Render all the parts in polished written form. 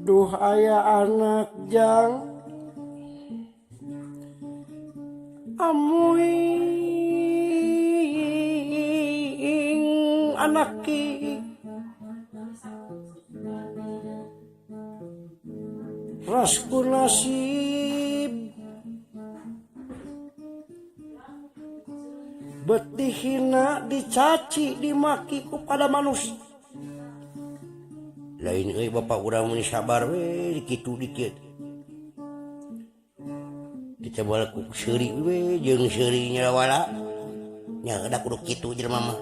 Duh aya anak jang amuing anaki rasku nasib bet dihina dicaci dimaki kepada manusia lain euy bapak urang mun sabar we kitu dikit ditebal ku seuri we jeung seuri nya wala nya da kudu kitu jelema mah.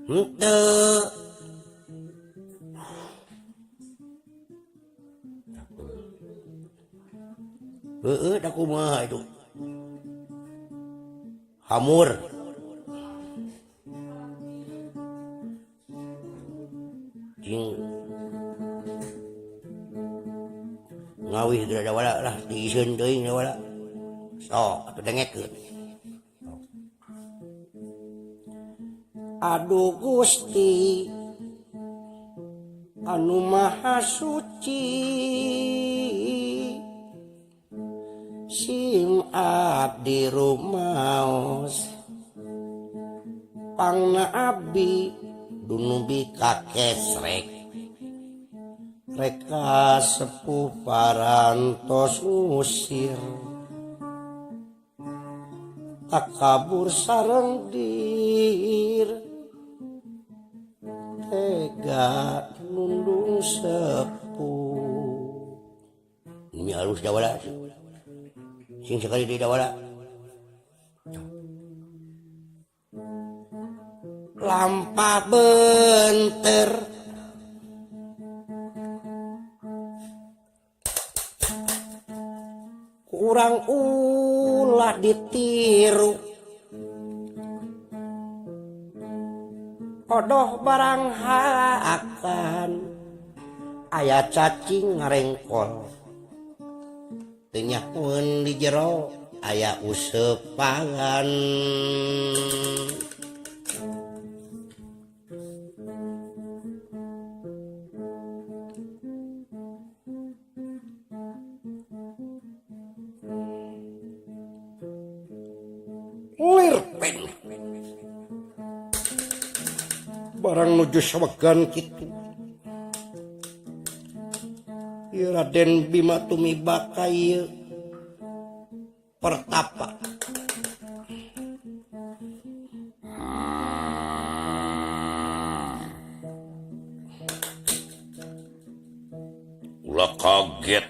Henteu heeh da kumaha itu hamur jeung ngawih geura da wala lah diiseun teuing da wala sok atuh dengekeun. Aduh Gusti anu Maha Suci sim abdi rumaos pangna abdi dunubi kakesrek reka sepuh parantos ngusir takabur sareng dir tega nundung sepuh. Ini halus dawala sing sekali di dawala lampa benter kurang ulah ditiru odoh barang hakan aya cacing ngarengkol teu nyahoeun di jero aya usepangan. Lirpen barang nuju sawegan kitu ieu Raden Bima tumiba ka ieu pertapa. Ulah kaget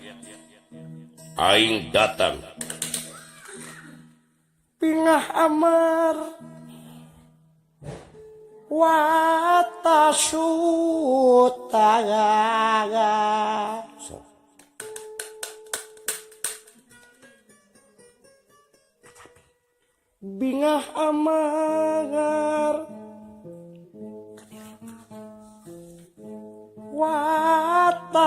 aing datang pingah amar watasutaga bingah amar watasutaga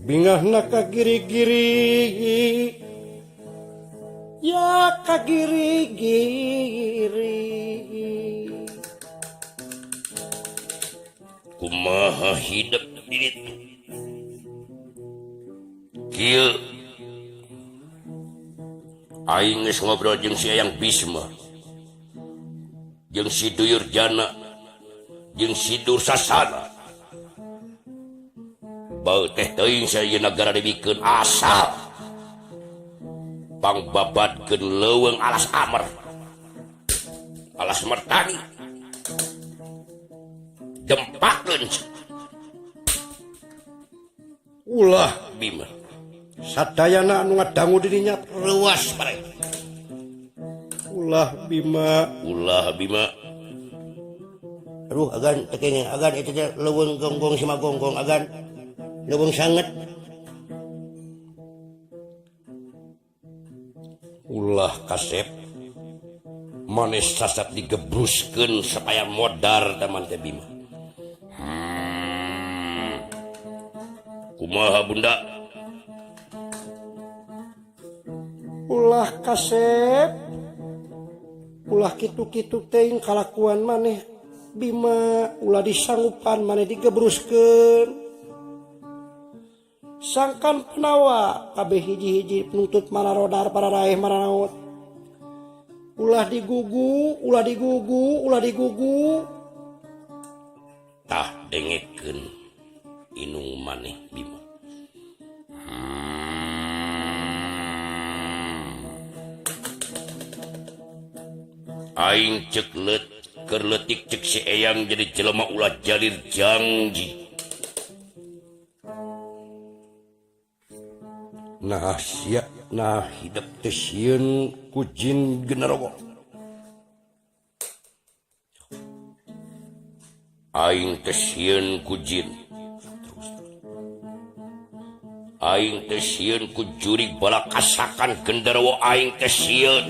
bingahna ka giri-giri ya ka giri-giri kumaha hidup di ditu kieu aing geus ngobrol jeung si Eyang Bisma jeung si Duyur Jana jeung si Dursasana bau teh teuing sayeuna negara dibikeun asal pangbabadkeun leuweung alas amer alas mertani dempakeun ulah Bima sadayana anu ngadangu dirinya luas bare ulah Bima ulah Bima aduh agan teh kenging agan eta teh leuweung gonggong sima gonggong agan leuweung sanget ulah kasep maneh sasat digebruskeun supaya modar taman teh Bima. Kumaha bunda? Ulah kasep, ulah kitu-kitu teuing kalakuan maneh Bima, ulah disanggupan maneh digebruskeun. Sangkan Panawa kabeh hiji-hiji nuntut mararodar pararaeh maranaot. Ulah digugu, ulah digugu, ulah digugu. Tah dengekeun inung maneh Bima. Aing cek let keur leutik cek si Eyang jadi jelema ulah jalir janji. Nah sia nah hidep teh sieun ku jin genderowo. Aing teh sieun ku jin. Aing teh sieun ku jurig balakasakan genderowo aing teh sieun.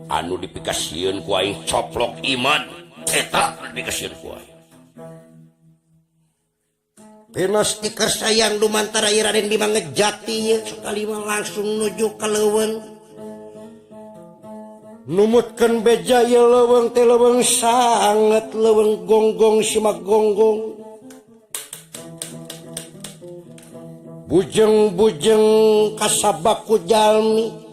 Anu dipikasieun ku aing coplok iman eta dipikasieun ku aing. Penos tikar sayang dumantara ieu Raden Bima ngejati ieu sekali mah langsung nuju ka leuweung. Numutkeun beja ieu leuweung teh leuweung sanget leuweung gonggong simak gonggong. Bujeng-bujeng kasabak ku jalmi.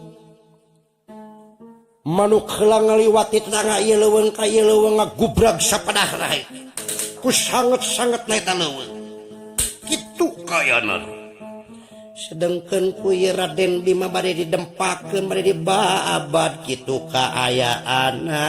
Manuk heula ngaliwati tetangga ieu leuweung ka ieu leuweung ngagubrag sapedah rae. Ku sanget-sanget na eta leuweung. Kitu kayana. Sedengkeun ku ieu Raden Bima bade didempakeun bade dibaabad kitu kaayaanna.